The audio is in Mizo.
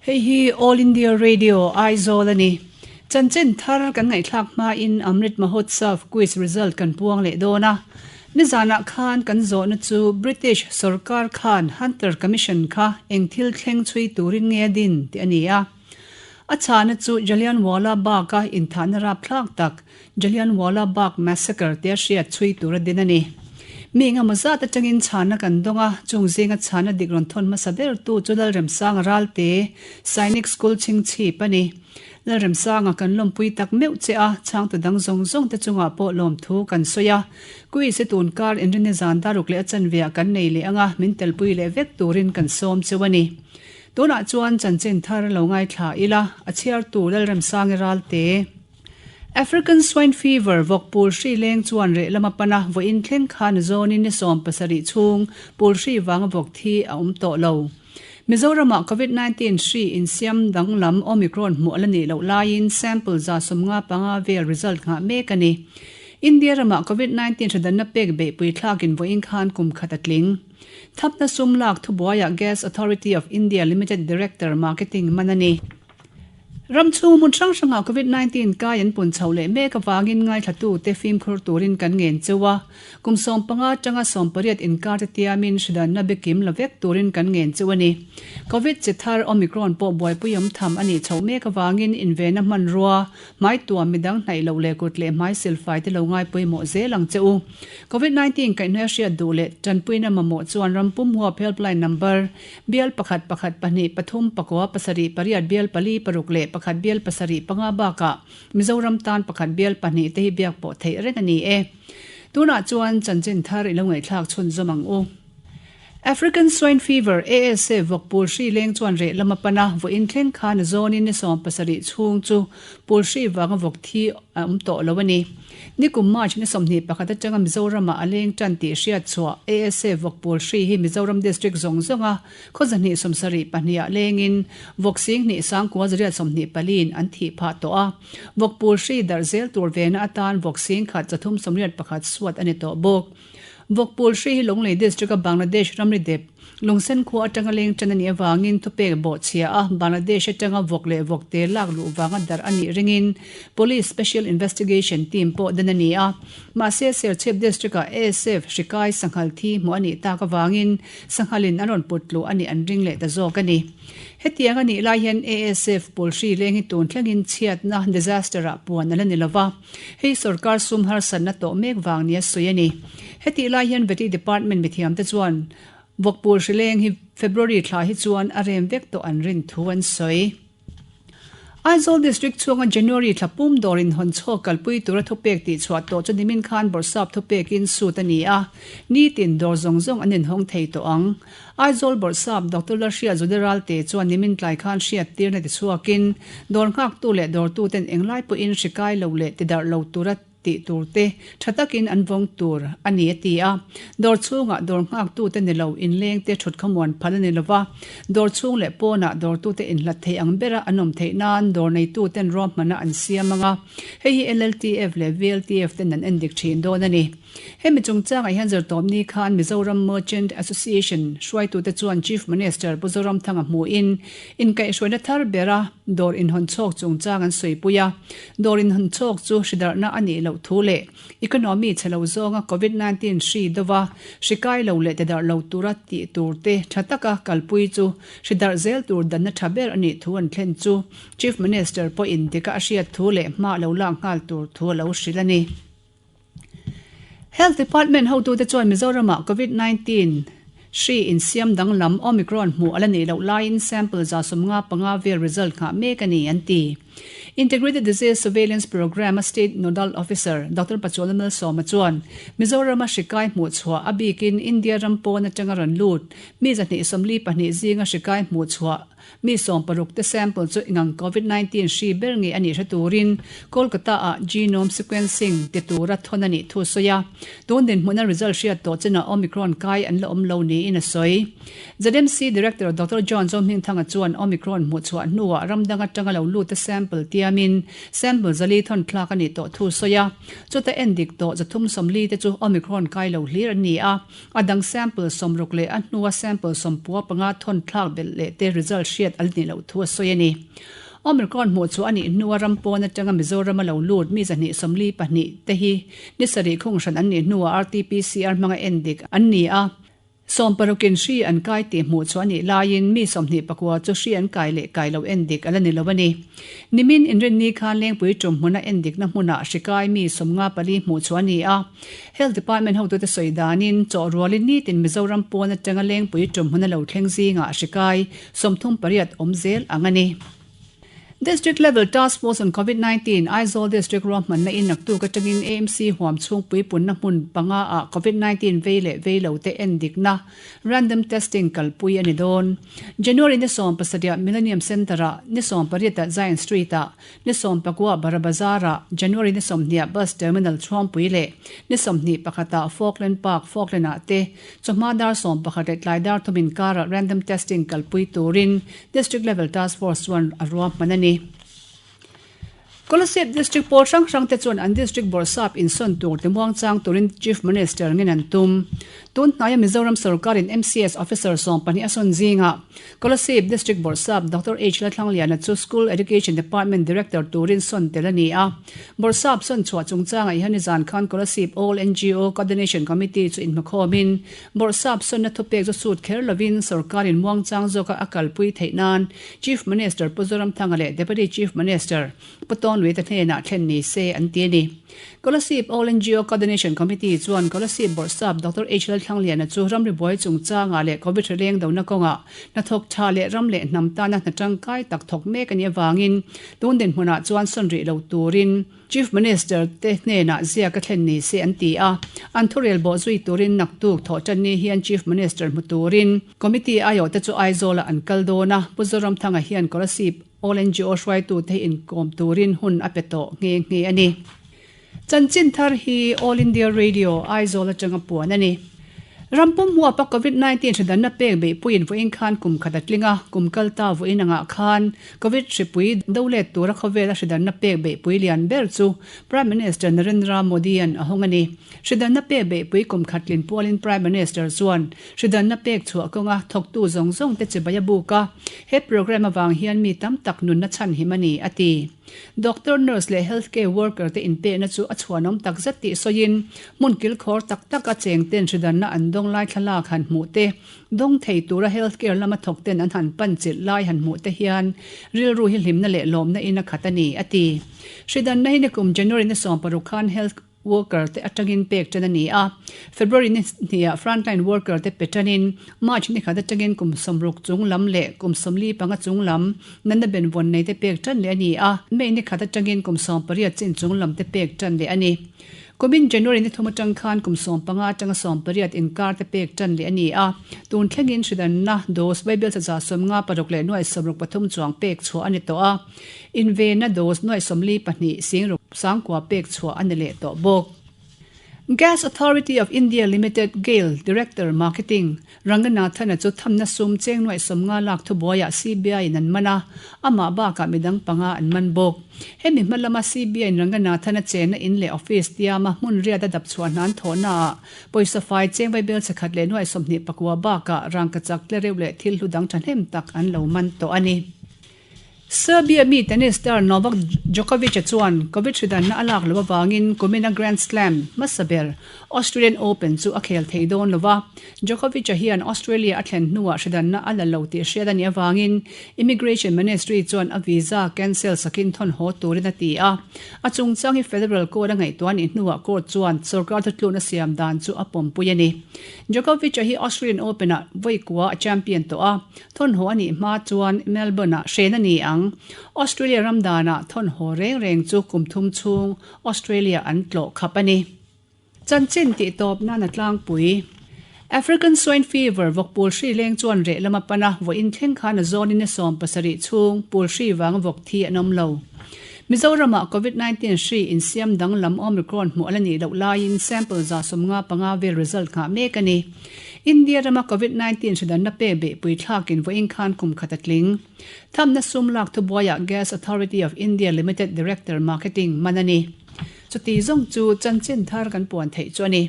Hei hi All India Radio, Aizawl a ni. Chanchin thar kan ngaihthlak hmain Amrit Mahotsav quiz result kan puang leh dawn a. Nizanah khan kan zawhna chu British sorkar khan Hunter Commission kha eng thil thleng chhui turin nge a din tih a ni a. A chhahna chu Jallianwala Bagh-a inthahna rapthlak tak Jallianwala Bagh Massacre tia hriat chhui tur a din a ni. Mi engemaw zat atangin chhana kan dawng a, chung zinga chhana dik rawn thawn hmasa bertu chu Lalremsanga Ralte, Sainik School chhingchhip a ni. Lalremsanga kan lawmpui tak meuh che a, chhangtu dang zawng zawng te chungah pawh lawmthu kan sawi a. Quiz hi tun kar inrinni zan daruk leh a chanveah kan nei leh ang a, min telpui leh vek turin kan sawm cheu a ni. Tunah chuan chanchin thar lo ngaithla ila, a chhiartu Lalremsangi Ralte. African Swine Fever vawk pul hri leng chuan reh lama pana vawiin thleng khan zawnin ni 70 chhung pul hri vanga vawk thi a awm tawh lo. Mizoramah Covid 19 hri insiam danglam Omicron hmuh a la nih loh laiin sample 75 vel result nghah mek a ni. India ramah Covid 19 hridanna pek beihpui thlakin vawiin khan kum khat a tling. Thapna sum lak thubuaiah Gas Authority of India Limited Director Marketing man a ni. Ram chhung hmun hrang hrangah Covid 19 kai an pun chhoh leh mek avangin ngaithlatute fimkhur turin kan ngen cheu a. Kum 15 atanga 18 inkar te tiamin hridanna biakim la vek turin kan ngen cheu a ni. Covid chi thar Omicron pawh buaipui awm tham a nih chhoh mek avangin invenna hmanrua, hmai tuam midang hnaih loh leh kut leh hmai silfai te lo ngai pawimawh zel ang che u. Covid 19 kaihhnuai a hriat duh leh tanpuina mamawh chuan ram pum huap helpline number Bial pakhat pakhat pahnih pathum pakua pasarih pariat bial pali paruk leh pakhat bial pasarih panga bakah Mizoram tan pakhat bial pahnih te hi biak pawh theih reng a ni e. Tunah chuan chanchin thar i lo ngaihthlak chhunzawm ang u. African Swine Fever, ASF, vawk pul hri leng chuan reh lam a pan a, vawiin thleng khan a zawnin ni 70 chhung chu pul hri vanga vawk thi a awm tawh lo a ni. Nikum March ni 21 atanga Mizoramah a leng tan tih hriat chhuah ASA vawk pawl hri hi Mizoram District zawng zawnga khaw 272 ah lengin vawk 10,000 sangkua 124 in an thih phah tawh a. Vawk pawl hri darh zel tur vena atan vawk 10,000 381 suat a ni tawh bawk. Vawk pawl hri hi Lunglei District-a Bangladesh ramri dep Lungsen khua atanga leng tan a nih avangin thupek bawhchhia a Bangladesh atanga vawk leh vawk te lak luh vanga darh a nih ringin Police Special Investigation Team pawh dan a ni a. Mahse Serchhip District-ah ASF hrikai sanghal thi hmuh a nih tak avangin sanghalin an rawn put luh a nih an ring leh ta zawk a ni. Hetiang a nih lai hian ASF pawl hri leng hi tun thlengin chhiatna, disaster, ah puan a la ni lova. Hei sorkar sum harsatna tawh mek vang nia sawi a ni. Hetih lai hian Vety Department mithiamte chuan Vawkpul hrileng hi February thla hi chuan a rem vek tawh an rin thu an sawi. Aizawl District chhunga January thla pum dawr inhawn chhawk kalpui tura thupek tihchhuah tawh chu nimin khan Bawrhsap thupekin sut a ni a, nitin dawr zawng zawng an inhawng thei tawh ang. Aizawl Bawrhsap Doctor Lalhriat Zoderalte chuan nimin tlai khan hriattirna tichhuakin dawr nghaktu leh dawrtuten englai pawhin hri kai lo leh tidarh lo tura tih turte tha takin an vawng tur a ni a ti a. Dawr chhungah dawr nghaktute ni lo inlengte thut khamuan phal a ni lova, dawr chhung leh pawnah dawrtute inhlat thei ang bera an awm theih nan dawr neituten ruahmana an siam ang a, hei hi LLTF leh VLTF ten an endik thin dawn a ni. Hemi chungchangah hian Zirtawpni khan Mizoram Merchant Association hruaitute chuan Chief Minister Pu Zoramthanga hmuhin inkaihhruaina thar bera dawr inhawn chhawk chungchang an sawipui a. Dawr inhawn chhawk chu hridarhna a nih loh thu leh economy chhe lo zawnga Covid 19 hri dova hri kai lo leh tidarh lo tura tih turte tha taka kalpui chu hridarh zel tur danna tha ber a nih thu an thlen chu Chief Minister pawhin dika a hriat thu leh hma lo lak nghal tur thu a lo hrilh a ni. Health Department hotute chuan Mizoramah Covid 19 hri insiam danglam Omicron hmuh a la nih loh laiin sample 55 vel result nghah mek a ni an ti. Integrated Disease Surveillance Programme-a State Nodal Officer Doctor Pachuala Malsawma chuan Mizorama hri kai hmuh chhuah a bikin India ram pawn atanga rawn lut mi 242 zinga hri kai hmuh chhuah Mi 60 te sample chu engang Covid 19 hri ber nge a nih hre turin Kolkata ah genome sequencing ti tura thawn a nih thu a sawi a. Tun dinhmuna result hriat tawh chinah Omicron kai an la awm lo niin a sawi. ZMC Director Doctor John Zohmingthanga chuan Omicron hmuhchhuah hnuah ram dang atanga lo lut te sample tiam. siamin sample 400 thawn thlak a nih tawh thu sawi a. Chuta endik tawh 340 te chu Omicron kai lo hlir an ni a, a dang sample 60 leh a hnua sample 95 thawn thlak belh leh te result hriat a la nih loh thu a sawi a ni. Omicron hmuh chhuah a nih hnua ram pawn atanga Mizoram a lo lut mi 242 te hi ni sarih khung hran an nih hnuah RT-PCR hmanga endik an ni a. Sawmparukin hri an kai tih hmuh chhuah a nih laiin mi 24 chu hri an kai leh kai lo endik a la ni lo a ni. Nimin inrinni khan Lengpui tum hmuna endikna hmunah hri kai mi 54 hmuh chhuah a ni a. Health Department hotute sawi danin chawhrualin nitin Mizoram pawn atanga Lengpui tum hmuna lo thleng zingah hri kai 38 awm zel ang a ni. District Level Task Force on Covid 19, Aizawl District ruahmanna in naktuk atangin AMC huam chhung puipunna hmun panga ah Covid 19 vei leh vei lo te endikna, random testing, kalpui a ni dawn. January ni 17 ah Millennium Centre ah, ni 18 ah Zion Street ah, ni 19 ah Bara Bazar ah, January ni 20 ah Bus Terminal Chhuangpui leh ni 21 ah Falkland Park, Falkland ah te chawhma dar 11 leh tlai dar 3 inkarah random testing kalpui turin District Level Task Force chuan a ruahman a ni. Kolasib District pawl hrang hrang te chuan an District Bawrhsap insawn tur ti muangchang turin Chief Minister ngen an tum. Tun hnaia Mizoram sorkarin MCS Officer 12 a sawn zingah Kolasib District Bawrhsap Doctor H Lalthlangliana chu School Education Department Director turin sawn tel a ni a. Bawrhsap sawn chhuah chungchangah hian nizan khan Kolasib All NGO Coordination Committee chu inhmukhawmin Bawrhsap sawnna thupek chu sut kher lovin sorkarin muangchang zawka a kalpui theih nan Chief Minister Pu Zoramthanga leh Deputy Chief Minister Pu Tawnluita hnenah thlen ni se an ti a ni. Kolasib All NGO Coordination Committee chuan Kolasib Bawrhsap Doctor H Lalthlangliana chu ramri buai chungchangah leh Covid hri leng dona kawngah hnathawk tha leh ram leh hnam tana hna tangkai tak thawk mek a nih avangin tun dinhmunah chuan sawn rih lo turin Chief Minister te hnenah ziak a thlen ni se an ti a, an thurel bawh zui turin naktuk thawh tan ni hian Chief Minister hmu turin Committee aiawh te chu Aizawlah an kal dawn a, Pu Zoramthanga hian Kolasib All NGO hruaitute hi inkawm turin hun a pe tawh nghe nghe a ni. Chanchin thar hi All India Radio, Aizawl atanga puan a ni. Rampum huapa Covid 19 hridanna pek beihpuiin vawiin khan kum khat a tling a, kum kal ta vawiin angah khan Covid hripui do let tura khawvela hridanna pek beihpui lian ber chu Prime Minister Narendra Modi-a'n a hawng a ni. Hridanna pek beihpui kum khat tlin pualin Prime Minister chuan hridanna pek chhuah kawnga thawktu zawng zawng te chibai a buk a, he programme avang hian mi tam tak nunna chhanhim a ni, a ti. Doctor, nurse leh health care worker te inpekna chu a chhuanawm tak zet tih sawiin, hmun kilkhawr tak taka cheng ten hridanna an dawng lai thlalak han hmuh te, dawng thei tura health care lama thawk ten an han pan chilh lai han hmuh te hian rilru hi hlimna leh lawmna in a khat a ni, a ti. Hridanna hi nikum January ni 16 khan health Worker te atangin pek tan a ni a, February ni hniah frontline worker te pe tanin March ni khat atangin kum 60 chung lam leh kum 45 chung lam natna benvawn nei te pek tan leh a ni a, May ni khat atangin kum 18 chin chung lam te pek tan leh a ni. Kumin January ni thum atang khan kum 15 atanga 18 inkar te pek tan leh a ni a, tun thlengin hridanna dose Vaibel 56 nuai 63 chuang pek chhuah a ni tawh a. Invenna dose nuai 42 sing 9 pek chhuah a ni leh tawh bawk. Gas Authority of India Limited, GAIL, Director, Marketing, Ranganathan-a chu thamna sum cheng nuai 50 lak thubuaiah CBI-in an man a, amah bakah midang panga an man bawk. Hemi hma lama CBI-in Ranganathan-a chenna in leh office tiama hmun riat a dap chhuah hna an thawhnaah pawisa fai cheng vaibel chhe khat leh nuai 29 bakah rangkachak tlereuh leh thil hlu dang thahnem tak an lo man tawh a ni. Serbia mi tennis star Novak Djokovic-a chuan Covid hridanna a lak loh avangin kumina Grand Slam hmasa ber Australian Open chu a khel thei dawn lo va. Djokovic-a hian Australia a thlen hnuah hridanna a la lo tih hriat a nih avangin Immigration Ministry chuan a visa cancel sakin thawn haw turin a ti a. A chungchang hi Federal Court a ngaihtuah nih hnuah court chuan sorkar thutlukna siam dan chu a pawmpui a ni. Djokovic-a hi Australian Open-ah vawi kua a champion tawh a. Thawnhaw a nih hma chuan Melbourne-ah hren a ni ang. Australia ram danah thawnhaw reng reng chu kum thum chhung Australia an tlawh khap a ni. Chanchin tih tawp nan a tlangpui. African Swine Fever vawk pul hri leng chuan reh lama pana vawiin thleng khan a zawnin ni 17 chhung pul hri vanga vawk thi an awm lo. Mizoramah Covid 19 hri insiam danglam Omicron hmuh a la nih loh laiin sample 55 vel result nghah mek a ni. India rama Covid 19 hri danna pek beihpui thlakin vawiin khan kum khat a tling. Thamna sum lak thubuaiah Gas Authority of India Limited Director Marketing man a ni. Chuti zawng chu chanchin thar kan puan theih chu a ni.